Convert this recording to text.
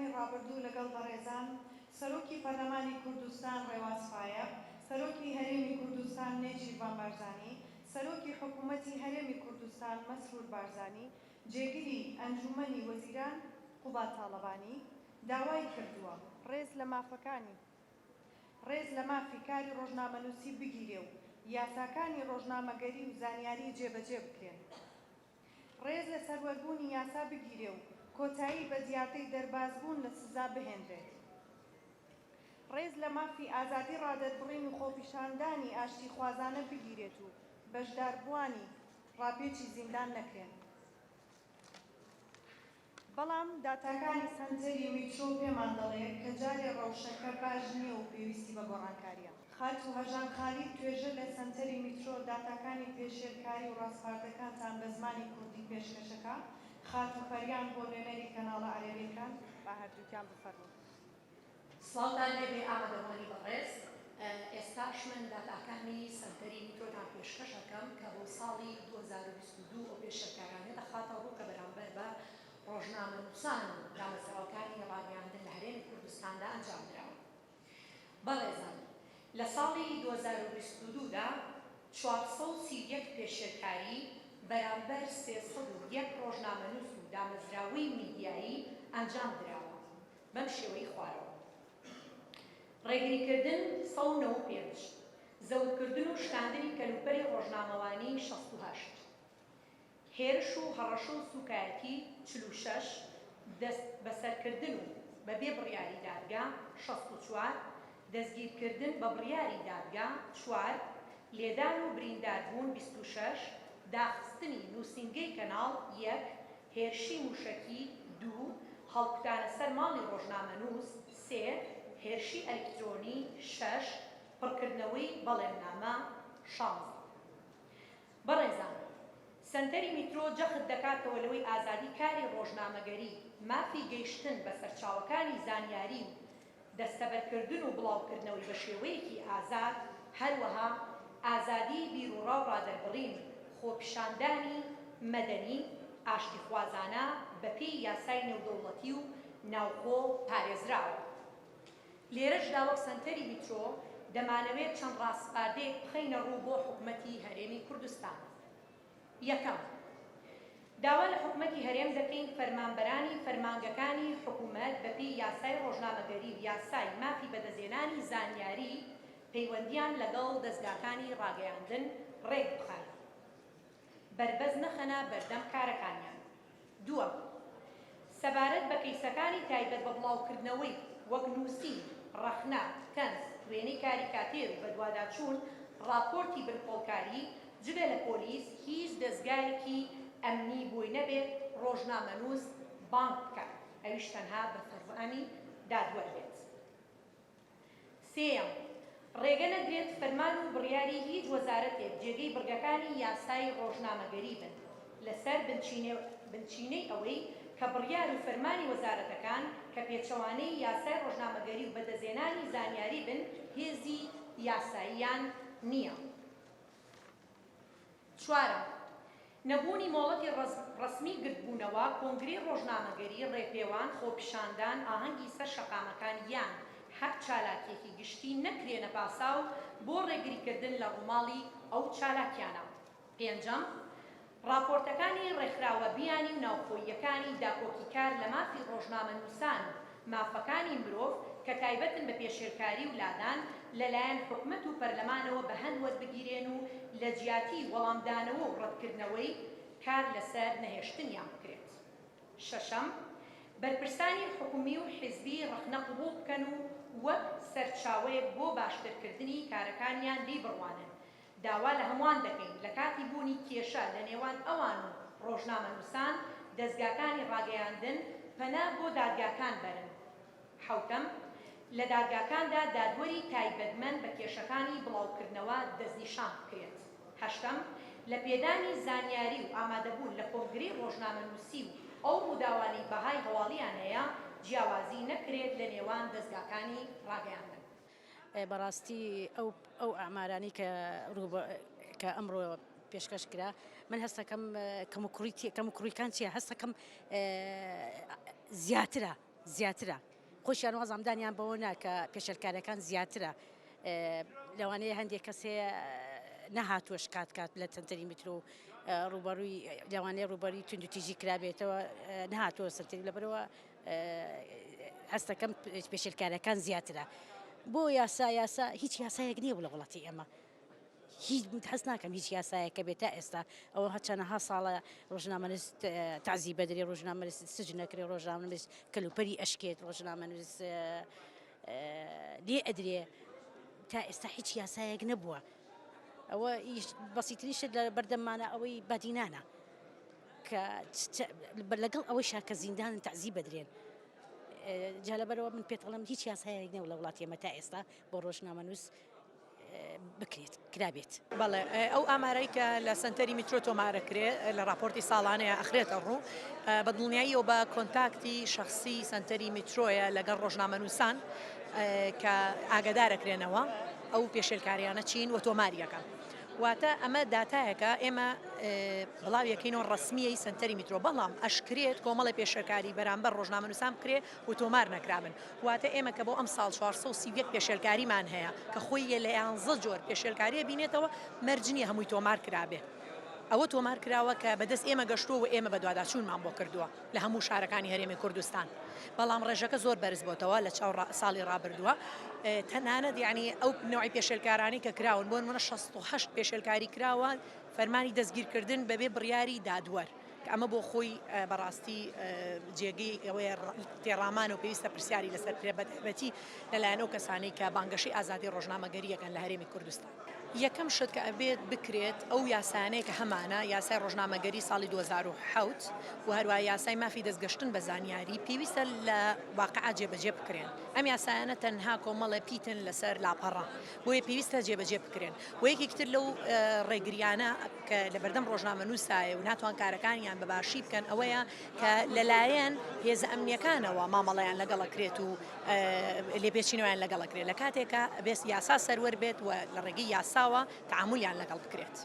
کاتژمێرەکانی ڕابردوو لەگەڵ بەڕێزان سەرۆکی پەرلەمانی کوردستان ڕێواس فایەق، سەرۆکی هەرێمی کوردستان نێچیرڤان بارزانی، سەرۆکی حکوومەتی هەرێمی کوردستان مەسرور بارزانی، جێگری ئەنجوومەنی وەزیران قوباد تاڵەبانی، داوای کردووە ڕێز لە مافەکانی ڕێز لە مافی کاری ڕۆژنامەنووسی بگیرێ و یاساکانی ڕۆژنامەگەری و زانیاری جێبەجێ بکرێن. ڕێز لە سەروەربوونی یاسا بگیرێ و کۆتایی بە دیاردەی دەربازبوون لە سزا بهێنرێت. ڕێز لە مافی ئازادی ڕادەربڕین و خۆپیشاندانی ئاشتیخوازانە بگیرێت و بەشداربووانی ڕاپێچی زیندان نەکرێن. بەڵام داتاکانی سەنتەری میترۆ پێمان دەڵێ کە جارێ ڕەوشەکە باش نییە و پێویستی بە گۆڕانکارییە. خاتوو هەژان خالید توێژەر لە سەنتەری میترۆ داتاکانی پێشێلکاری و ڕاسپاردەکانتان بە زمانی کوردی پێشکەشەکا، خاتوو پەریان بۆ نوێنەری کەناڵە عەرەبیەکان با هەردووکیان بفەرموون. سڵاوتان لێبێ ئامادەبوانی بەڕێز، ئێستاش من داتاکانی سەنتەری میترۆتان پێشکەش ئەکەم کە بۆ ساڵی 2022 ئەو پێشێلکارانە دەخاتە ڕوو کە بەرامبەر بە ڕۆژنامەنووسان و دامەزراوەکانی ڕاگەیاندن لە هەرێمی کوردستاندا ئەنجام دراون. بەڕێزان لە ساڵی 2022 دا 431 پێشێلکاری بەرامبەر 301 ڕۆژنامەنووس و دامەزراوەی میدیایی ئەنجام دراوە. بەم شێوەی خوارەوە. ڕێگریکردن 195، زەوتکردن و شکاندنی کەلوپەلی ڕۆژنامەوانی 68، هێرش و هەڕەشە و سووکایەتی 46، دەستبەسەرکردن و بەبێ بڕیاری دادگا 64، دەستگیرکردن بە بڕیاری دادگا چوار، لێدان و برینداربوون 26، داخستنی نووسینگەی کەناڵ یەک، هێرشی مووشەکی، دوو، هەڵکوتانە سەر ماڵی ڕۆژنامەنووس، سێ، هێرشی ئەلیکترۆنی، شەش، پڕکردنەوەی بەڵێننامە، شانزە. بەڕێزان، سەنتەری میترۆ جەخت دەکاتەوە لەوەی ئازادی کاری ڕۆژنامەگەری، مافی گەیشتن بە سەرچاوەکانی زانیاری و دەستەبەرکردن و بڵاوکردنەوەی بە شێوەیەکی ئازاد، هەروەها ئازادیی بیروڕا و ڕادەربڕین و خۆپیشاندانی مەدەنی ئاشتیخوازانە بەپێی یاسای نێودەوڵەتی و ناوخۆ پارێزراوە. لێرەشدا وەک سەنتەری میترۆ دەمانەوێت چەند ڕاسپاردەیەک بخەینە ڕوو بۆ حکومەتی هەرێمی کوردستان. یەکەم، داوا لە حکومەتی هەرێم دەکەین فەرمانبەرانی فەرمانگەکانی حکومەت بەپێی یاسای ڕۆژنامەگەری و یاسای مافی بەدەستهێنانی زانیاری پەیوەندیان لەگەڵ دەزگاکانی ڕاگەیاندن ڕێکبخەن، بەربەست نەخەنە بەردەم کارەکانیان. دووەم، سەبارەت بە کەیسەکانی تایبەت بە بڵاوکردنەوەی وەک نووسین، ڕەخنە، تەنز، وێنەی کاریکاتێر و بەدواداچوون، ڕاپۆرتی بنکۆڵکاری، جگە لە پۆلیس هیچ دەزگایەکی ئەمنی بۆی نەبێت ڕۆژنامەنووس بانگ بکات، ئەویش تەنها بە فەرمانی دادوەر بێت. سێیەم، ڕێگە نەدرێت فەرمان و بڕیاری هیچ وەزارەتێک جێگەی بڕگەکانی یاسای ڕۆژنامەگەری بن، لەسەر بنچینەی ئەوەی کە بڕیار و فەرمانی وەزارەتەکان کە پێچەوانەی یاسای ڕۆژنامەگەری و بەدەستهێنانی زانیاری بن هێزی یاساییان نییە. چوارەم، نەبوونی مۆڵەتی ڕەسمی گردبوونەوە، کۆنگرەی ڕۆژنامەگەری، ڕێپێوان، خۆپیشاندان، ئاهەنگی سەر شەقامەکان یان هەر چالاکییەکی گشتی نەکرێنە پاساو بۆ ڕێگریکردن لە ڕووماڵی ئەو چالاکیانە. پێنجەم، ڕاپۆرتەکانی ڕێکخراوە بیانی و ناوخۆییەکانی داکۆکیکار لە مافی ڕۆژنامەنووسان و مافەکانی مرۆڤ کە تایبەتن بە پێشێلکاری و لادان، لەلایەن حکومەت و پەرلەمانەوە بە هەند وەربگیرێن و لە جیاتی وەڵامدانەوە و ڕەتکردنەوەی، کار لەسەر نەهێشتنیان بکرێت. شەشەم، بەرپرسانی حکومی و حیزبی ڕەخنە قبوڵ بکەن و وەک سەرچاوەیەک بۆ باشترکردنی کارەکانیان لێی بڕوانن داوا لە هەمووان دەکەین لە کاتی بوونی کێشە لە نێوان ئەوان و ڕۆژنامەنووسان، دەزگاکانی ڕاگەیاندن پەنا بۆ دادگاکان بەرن. حەوتەم، لە دادگاکاندا دادوەری تایبەتمەند بە کێشەکانی بڵاوکردنەوە دەستنیشان بکرێت. هەشتەم، لە پێدانی زانیاری و ئامادەبوون لە کۆنگرەی ڕۆژنامەنووسی و ئەو ڕووداوانەی بەهای هەواڵییان هەیە جیاوازی نەکرێت لە نێوان دەزگاکانی ڕاگەیاندن. بەڕاستی ئەو ئەو ئامارانەی کە ڕوو کە ئەمڕۆ پێشکەش کرا من هەستەکەم کەموکوڕی کەموکوڕیکان چییە هەستەکەم زیاترە. زیاترە خۆشیان وازم دانیان بەوە نا کە پێشێلکاریەکان زیاترە لەوانەیە هەندێک کەس هەیە نەهاتووە شکات کات لە سەنتەری میترۆ و ڕووبەڕووی لەوانەیە ڕووبەرووی توندوتیژی کرابێتەوە نەهاتووە سەنتەری لەبەرەوە هەستەکەم پێشێلکاریەکان زیاترە بۆ یاسا یاسا هیچ یاسایەک نییە لە وڵاتی ئێمە هیچ حەز ناکەم هیچ یاسایەک هەبێت تا ئێستا ئەوە هەر چەنەها ساڵە ڕۆژنامەنووس تەعزیب ئەدرێ ڕۆژنامەنووس سجن ئەکرێ ڕۆژنامەنووس کەلوپەلی ئەشکێت ڕۆژنامەنووس لێ ئەدرێ تا ئێستا هیچ یاسایەک نەبووە ئەوە بەسیترین شت لە بەردەممانە ئەوەی بادینانە کە لەگەڵ ئەوەیشا کە زیندانن تەعزیب ئەدرێن جا لەبەرەوە من پێت ئەڵێم هیچ یاسایەک نییە لە وڵاتی ئێمە تا ئێستا بۆ ڕۆژنامەنووس بکرێت کرابێت. بەڵێ ئەو ئامارەی کە لە سەنتەری میترۆ تۆمارەکرێ لە ڕاپۆرتی ساڵانەیە ئەخرێتە ڕوو بە دڵنیاییەوە بە کۆنتاکتی شەخسی سەنتەری میترۆیە لەگەڵ ڕۆژنامەنووسان کە ئاگادارەکرێنەوە ئەو پێشێلکاریانە چین و تۆماریەکەن. واتە ئەمە داتایەکە ئێمە بڵاویەکەینەوە ڕەسمیەی سەنتەری میترۆ بەڵام ئەشکرێت کۆمەڵی پێشێلکاری بەرامبەر ڕۆژنامەنووسان بکرێ و تۆمار نەکرابن واتە ئێمە کە بۆ ئەمساڵ 431 پێشێلکاریمان هەیە کە خۆی لە یانزە جۆر پێشێلکاری ئەبینێتەوە، مەرج نییە هەمووی تۆمار کرابێ. ئەوە تۆمار کراوە کە بەدەست ئێمە گەشتووە و ئێمە بەدواداچوونمان بۆ کردووە لە هەموو شارەکانی هەرێمی کوردستان. بەڵام ڕێژەکە زۆر بەرز بۆتەوە لە چاو ساڵی ڕابردووە. تەنانەت یانی ئەو نەوعی پێشێلکارانەی کە کراون، بۆ نموونە 68 پێشێلکاری کراوە، فەرمانی دەستگیرکردن بەبێ بڕیاری دادوەر. کە ئەمە بۆ خۆی بەڕاستی جێگەی ئەوەیە تێڕامان و پێویستە پرسیاری لەسەر بکرێت بەتایبەتی لەلایەن ئەو کەسانەی کە بانگەشەی ئازادی ڕۆژنامەگەری ئەکەن لە هەرێمی کوردستان. یەکەم شت کە ئەبێت بکرێت ئەو یاسایانەیە کە هەمانە، یاسای ڕۆژنامەگەری ساڵی 2007 و هەروەها یاسای مافی دەستگەشتن بە زانیاری پێویستە لە واقعا جێبەجێ بکرێن. ئەم یاسایانە تەنها کۆمەڵێ پیتن لەسەر لاپەڕە. بۆیە پێویستە جێبەجێ بکرێن و یەکێکی تر لەو ڕێگریانە کە لەبەردەم ڕۆژنامەنووسایە و ناتوان کارەکانیان بە باشی بکەن ئەوەیە کە لەلایەن هێزە ئەمنیەکانەوە مامەڵەیان لەگەڵ ئەکرێت و لێپێچینەوەیان لەگەڵ ئەکرێت لە کاتێکا ئەبێت یاسا سەروەر بێت و لە ڕێگەی یاساوە تەعامولیان لەگەڵ بکرێت.